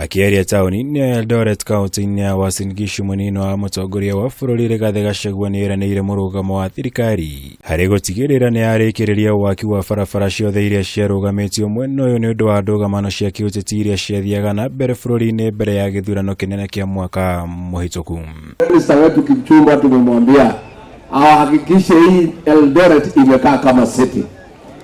Akĩaria taũni-inĩ ya Eldoret kaunti-inĩ ya Uasin Gishu, mũnini wa mũtongoria wa bũrũri Rigathĩ Gachagua nĩeranĩire mũrũgamo wa thirikari harĩ gũtigĩrĩra nĩ yarĩkĩrĩria waki wa barabara ciothe iria ciarũgamĩtio mwena ũyũ nĩ ũndũ wa ndũgamano cia kĩũteti iria ciathiaga na mbere bũrũri-inĩ mbere ya gĩthurano kĩnene kĩa mwaka mũhĩtũku. Minister wetu Kipchumba tumemwambia ahakikishe hii Eldoret imekaa kama city,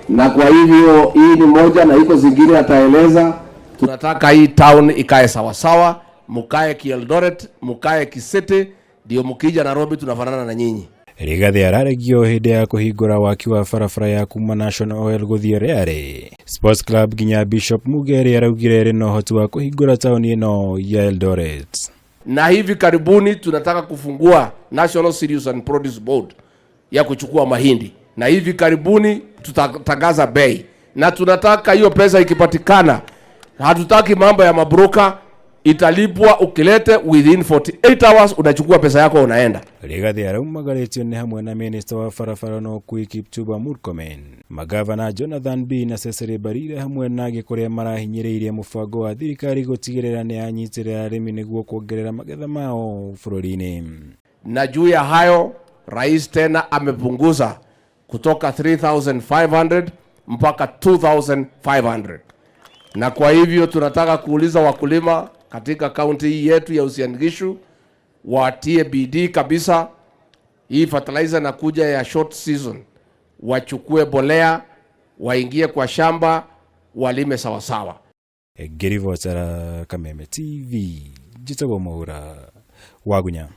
na kwa hivyo hii ni moja na iko zingine ataeleza. Tunataka hii town ikae sawasawa, mukae ki Eldoret, mukae ki city, ndio mkija Nairobi tunafanana na nyinyi. Rigathĩ araregio hĩndĩ ya kũhingũra waki wa barabara ya kuma National Oil gũthiĩ Rĩarĩ Sports Club nginya Bishop Muge ĩrĩa araugire ĩrĩ na ũhoti wa kũhingũra taũni ĩno ya Eldoret. Na hivi karibuni tunataka kufungua National Cereals and Produce Board ya kuchukua mahindi, na hivi karibuni tutatangaza bei, na tunataka hiyo pesa ikipatikana, hatutaki mambo ya mabroka, italipwa ukilete within 48 hours, unachukua pesa yako unaenda. Rigathĩ araumagarĩtio nĩ hamwe na minista wa barabara na ũkui Kipchumba Murkomen, magavana Jonathan Bii na Cecily Mbarire hamwe na angĩ kũrĩa marahinyĩrĩirie mũbango wa thirikari gũtigĩrĩra nĩ yanyitĩrĩra arĩmi nĩguo kuongerera magetha mao bũrũri-inĩ. Na juu ya hayo, rais tena amepunguza kutoka 3500 mpaka 2500 na kwa hivyo tunataka kuuliza wakulima katika kaunti hii yetu ya Uasin Gishu watie bidii kabisa. Hii fertilizer nakuja ya short season, wachukue bolea, waingie kwa shamba, walime sawasawa. Ngĩribotera Kameme TV, njĩtagwo Mwaura Wagunya.